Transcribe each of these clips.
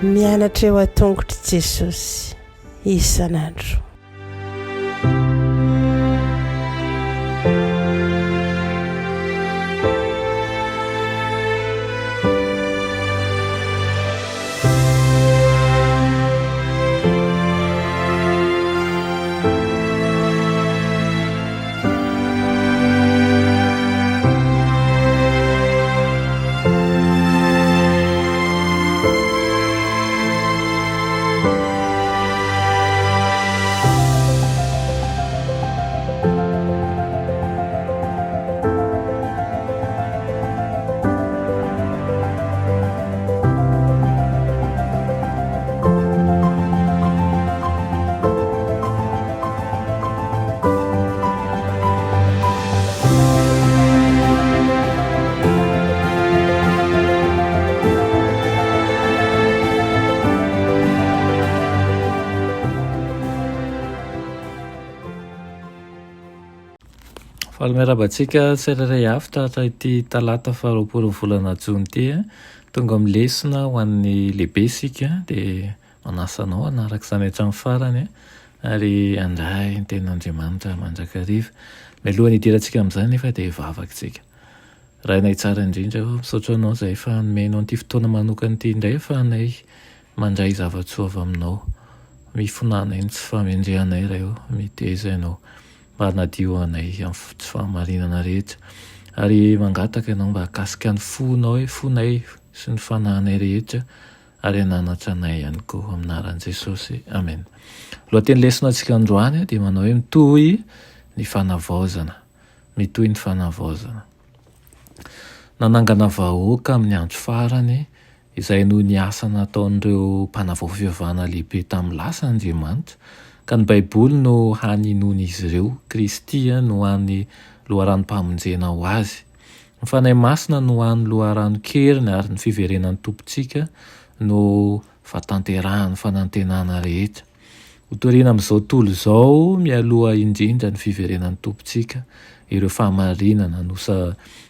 Mianatra eo an-tongotr'i Jesosy isan'andro. Faly miarahaba antsika tsirairay avy tratra ity talata faharoapolo ny volana jona ity. Tonga amin'ny lesona ho an'ny lehibe isika dia Manasa anao hanaraka izany hatramin'ny farany ary handray ny tenin'Andriamanitra mandrakariva. Mialohan'ny hidirantsika amin'izany nefa dia hivavaka isika. Rainay tsara indrindra ô, misaotra anao izay efa nomenao an'ity fotoana manokana ity indray ahafahanay mandray zava-tsoa avy aminao. Mifona anay ny tsy fahamendrehanay Ray ô, miteza ianao mba hanadio anay amin'ny tsy fahamarinana rehetra. Ary mangataka ianao mba hahakasika ny fonao, fonay sy ny fanahinay rehetra ary hananatra anay ihany koa amin'ny anaran'i Jesosy. Amen. Lohateny lesona antsika androany dia manao hoe mitohy ny fanavaozana. Mitohy ny fanavaozana. Nanangana vahoaka amin'ny andro farany izay noho ny asa nataon'ireo mpanavao fivavahana lehibe tamin'ny lasa Andriamanitra, ka ny Baiboly no hany inoan'izy ireo, Kristy no hany loharanom-pamonjena ho azy. Ny Fanahy Masina no hany loharanon-keriny ary ny fiverenan'ny Tompontsika no fahatanterahan'ny fanantenana rehetra. Hotorina amin'izao tontolo izao mialoha indrindra ny fiverenan'ny Tompontsika ireo fahamarinana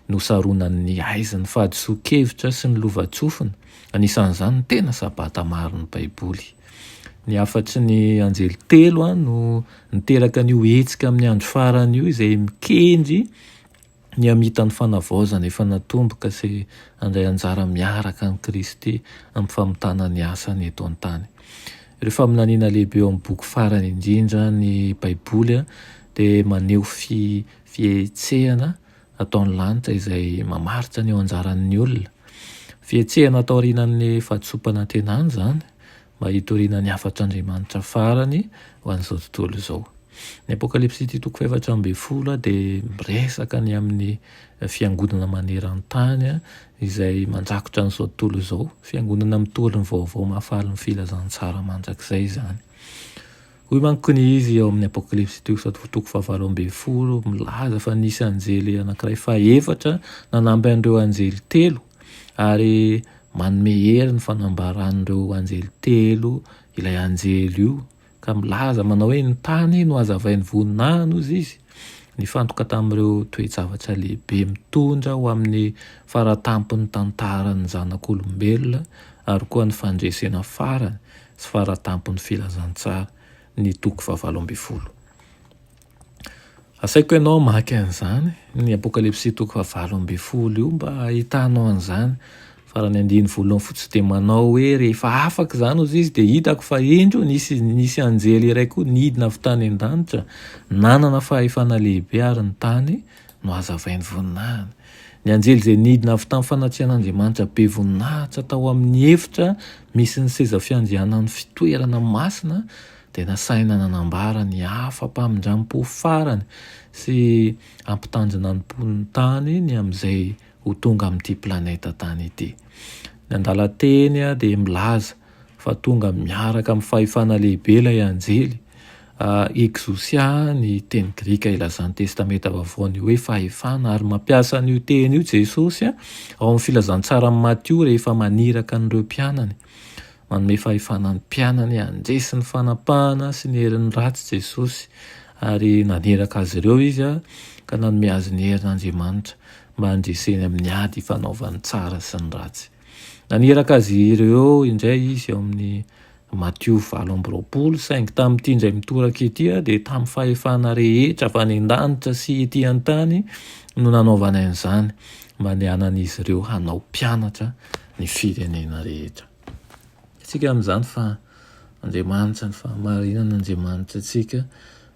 nosaronan'ny haizin'ny fahadisoan-kevitra sy ny lovantsofina, anisan'izany ny tena Sabata marin'ny Baiboly. Ny hafatry ny anjely telo no niteraka an'io hetsika amin'ny andro farany io izay mikendry ny hamita ny fanavaozana efa natomboka sy handray anjara miaraka amin'i Kristy amin'ny famitana ny asany eto an-tany. Ireo faminaniana lehibe ao amin'ny boky farany indrindra ny Baiboly dia maneho fihetsehana ataon'ny lanitra izay mamaritra ny eo anjaran'ny olona. Fihetsehana taorianan'ny fahadisoam-panantenana izany mba hitoriana ny hafatr'Andriamanitra farany ho an'izao tontolo izao. Ny Apokalypsy ity toko faha-14 dia miresaka ny amin'ny fiangonana maneran-tany izay mandrakotra an'izao tontolo izao, fiangonana mitory ny vaovao mahafaly ny filazantsara mandrakizay izany. Hoy manko ny izy ao amin'ny Apokalypsy toko faha-18 milaza fa nisy anjely anankiray fahaefatra nanampy an'ireo anjely telo ary manome hery ny fanambaran'ireo anjely telo ilay anjely io ka milaza manao hoe ny tany no hazavain'ny voninahiny hozy izy. Nifantoka tamin'ireo toe-javatra lehibe mitondra ho amin'ny faratampon'ny tantaran'ny zanak'olombelona ary koa ny fandresena farany sy faratampon'ny filazantsara ny toko fahavalo ambin'ny folo. Asaiko ianao hamaky an'izany, ny Apokalypsy toko fahavalo ambin'ny folo io mba hahitanao an'izany. Fa raha ny andininy voalohany fotsiny dia manao hoe rehefa afaka izany hozy izy dia hitako fa indro nisy nisy anjely iray koa nidina avy tany an-danitra, nanana fahefana lehibe ary ny tany nohazavain'ny voninahiny. Ny anjely izay nidina avy tamin'ny fanatrehan'Andriamanitra be voninahitra tao amin'ny efitra misy ny seza fiandrianan'ny fitoerana masina dia nasaina nanambara ny hafa-pamindram-po farany sy hampitandrina ny mponin'ny tany ny amin'izay ho tonga amin'ity planeta tany ity. Ny andalan-teny dia milaza fa tonga miaraka amin'ny fahefana lehibe ilay anjely. Exousia ny teny grika ilazan'ny Testamenta Vaovao ny hoe fahefana ary mampiasa an'io teny io Jesosy ao amin'ny filazantsaran'i Matio rehefa maniraka an'ireo mpianany. Manome fahefana ny mpianany handresy ny fanapahana sy ny herin'ny ratsy Jesosy, ary naniraka azy ireo Izy ka nanome azy ny herin'Andriamanitra mba handreseny amin'ny ady ifanaovan'ny tsara sy ny ratsy. Naniraka azy ireo indray izy ao amin'ny Matio 28, saingy tamin'ity indray mitoraka ity dia tamin'ny fahefana rehetra avy any an-danitra sy ety an-tany no nanaovany an'izany mba handehanan'izy ireo hanao mpianatra ny firenena rehetra. Isika amin'izany fa Andriamanitra ny fahamarinana, Andriamanitra antsika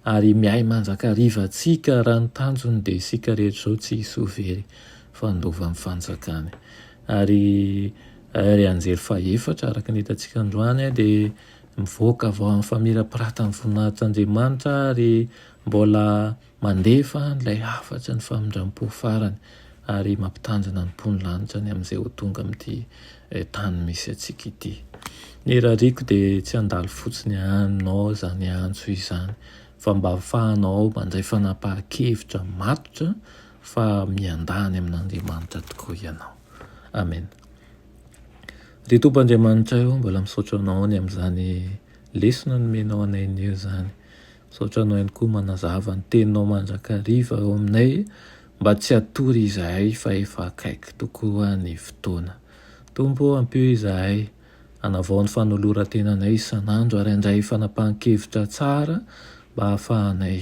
ary miahy mandrakariva antsika raha ny tanjony dia isika rehetra izao tsy hisy ho very fa handova ny fanjakany. Ary ry anjely fahefatra araka ny hitantsika androany dia mivoaka avy ao amin'ny famirapiratan'ny voninahitr'Andriamanitra ary mbola Mandefa an'ilay hafatry ny famindram-po farany ary mampitandrina ny mponin'ny lanitra ny amin'izay ho tonga amin'ity tany misy antsika ity. Ny irariako dia tsy handalo fotsiny aminao izany antso izany fa mba ahafahanao mandray fanapahan-kevitra matotra fa miandany amin'Andriamanitra tokoa ianao. Amena. Ry Tompo Andriamanitray ô, mbola misaotra Anao ny amin'izany lesona nomenao anay anio izany. Misaotra anao ihany koa manazava ny teninao mandrakariva ao aminay mba tsy hatory izahay fa efa akaiky tokoa ny fotoana. Tompo ô ampio izahay hanavao ny fanoloran-tenanay isan'andro ary handray fanapahan-kevitra tsara mba hahafahanay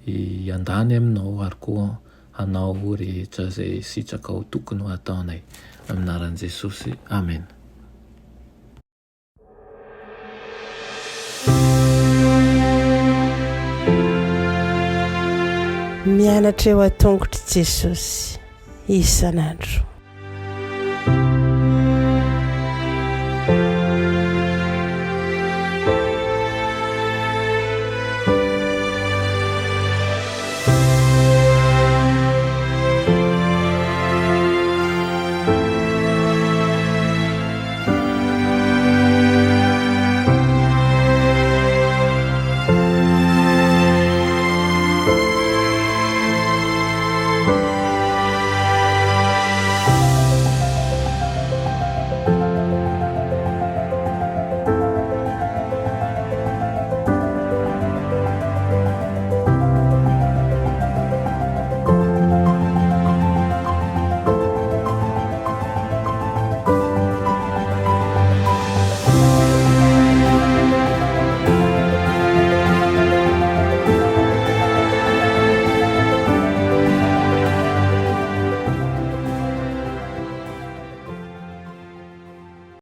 hiandany aminao ary koa hanao rehetra izay sitrakao tokony ho ataonay. Amin'ny anaran'i Jesosy. Amena. Mianatra eo an-tongotr'i Jesosy isan'andro.